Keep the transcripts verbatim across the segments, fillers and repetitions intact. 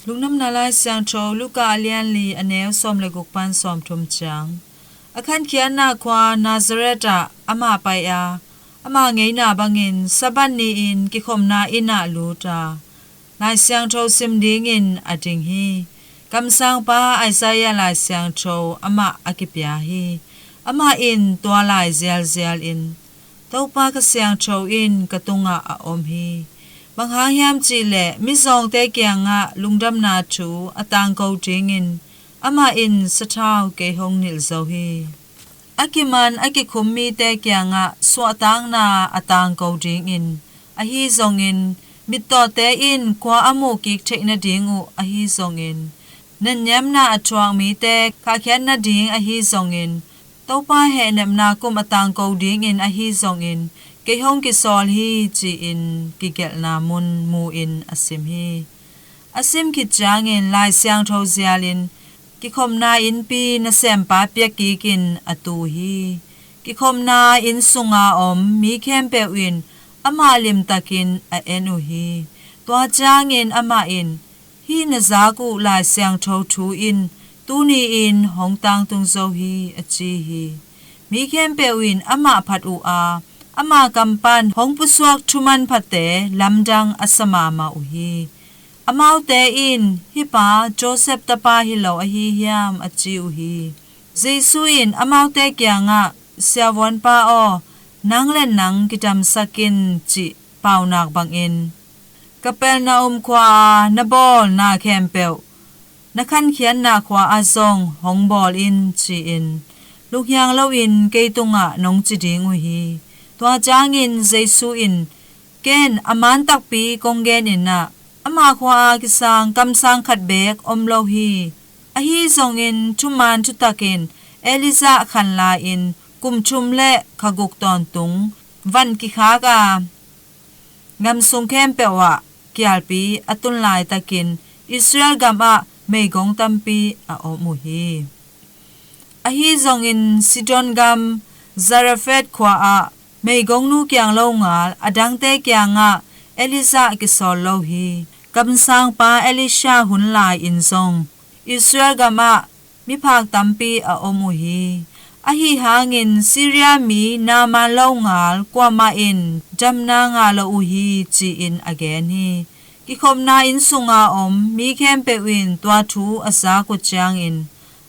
Lungdamna Lai Siangtho Luka a lianli a neu sawm le guk pan sawmthum ciang. A khankhiatna khua Nazareth ah amah pai a, ama ngeina bangin Sabbath ni-in kikhopna inn ah lut a, Lai Siangtho sim dingin a ding hi. Kamsangpa Isaiah Lai Siangtho amah a kipia hi. Amah in tua lai zialzial in, Topa ka siangtho in ka tungah a om hi. Bang hang hiam cihleh mizawngte kiangah lungdamna thu a tangko dingin amah in sathau kei hong nilh zo hi. A kiman a kikhum mite kiangah suahtakna a tangko dingin ahi zongin, mittawte in khua a muhkik theih nading uh ahi zongin, nenniamna a thuak mite khahkhiat nading ahi zongin, Topa hehnepna kum a tangko dingin ahi zongin, kei hong kisawl hi, ci-in kigelhna mun mu-in a sim hi. A sim khit ciangin Lai Siangtho zialin kikhopna innpi nasempa piakikin a tu hi. Kikhopna inn sunga om mi khempeuh in amah limtakin a en uh hi. Tua ciangin amah in, "Hih na zak uh Lai Siangtho thu in tuni-in hong tangtung zo hi," a ci hi. Mi khempeuh in amah phat uh a, ama kam pan hong pusuak thu manphate lamdang a sa mahmah uh hi. Amaute in, "Hih pa Joseph tapa hi lo ahi hiam?" a ci uh hi. Jesu in amaute kiangah, "Siavuanpa aw, nang le nang kidamsak in," cih paunak bangin, Kapernaum khua-a na bawlna khempeuh na khankhiatna khua-ah zong hong bawl in, ci-in lunghiang loin kei tungah nong ci ding uh hi. Tua ciangin Jesu in, "Ken a man takpi kong gen in ah, ama khua-a kisang kamsang khat beek om lo hi. Ahi zongin thuman thutakin Elijah khan lai-in kum thum le kha guk tawntung van kikhak a, gam sung khempeuh ah kialpi a tun laitakin Israel gamah meigong tampi a om uh hi. Ahi zongin Sidon gam Zarephath khua-ah meigongnu kiang lo ngal a dangte kiangah Elijah kisawl lo hi. Kamsangpa Elisha hun lai-in zong Israel gamah miphak tampi a om uh hi. Ahi hangin Syria mi Naaman lo ngal kuamah in damna ngah lo uh hi," ci-in a gen hi. Kikhopna inn sunga om mi khempeuh in tua thu a zak uh ciangin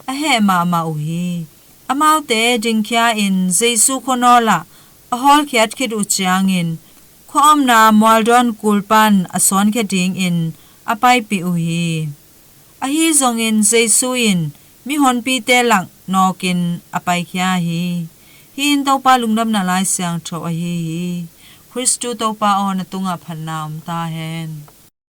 a heh mahmah uh hi. Amaute dingkhia-in Jesu khuanawl ah a hawlkhiat khit uh ciangin, khua omna mualdawn kul pan a sawnkhia dingin a paipih uh hi. Ahi zongin Jesu in mihonpite lak nawkin a paikhia hi. Hih in Topa Lungdamna Lai Siangtho ahi hi. Khristu Topa aw, na tungah phatna om ta hen.